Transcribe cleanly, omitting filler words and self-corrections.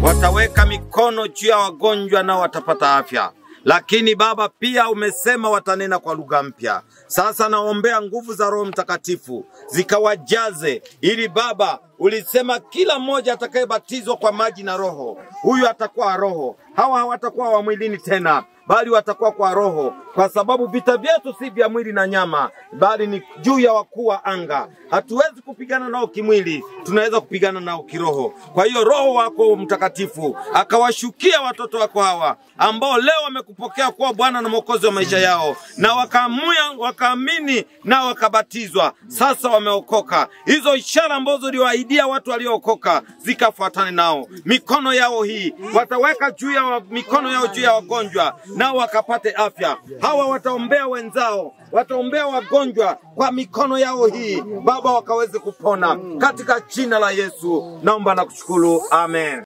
Wataweka mikono juu ya wagonjwa nao watapata afya. Lakini Baba pia umesema watanena kwa lugha mpya. Sasa naombea nguvu za Roho Mtakatifu zikawajaze, ili Baba ulisema kila mmoja atakayebatizwa kwa maji na Roho, huyu atakuwa roho. Hawa hawatakuwa wa mwilini tena, bali watakuwa kwa roho, kwa sababu vita vyetu si vya mwili na nyama, bali ni juu ya wakuu wa anga. Hatuwezi kupigana nao kimwili, tunaweza kupigana nao kiroho. Kwa hiyo Roho wako Mtakatifu akawashukia watoto wako hawa ambao leo wamekupokea kuwa Bwana na Mwokozi wa maisha yao, na wakaamini na wakabatizwa, sasa wameokoka. Hizo ishara ambazo uliwaahidia watu waliookoka zikafuatane nao. Mikono yao hii wataweka juu ya mikono yao juu ya wagonjwa, nao wakapate afya. Hawa wataombea wenzao, wataombea wagonjwa kwa mikono yao hii, Baba, wakaweze kupona. Katika jina la Yesu naomba na kushukuru, amen.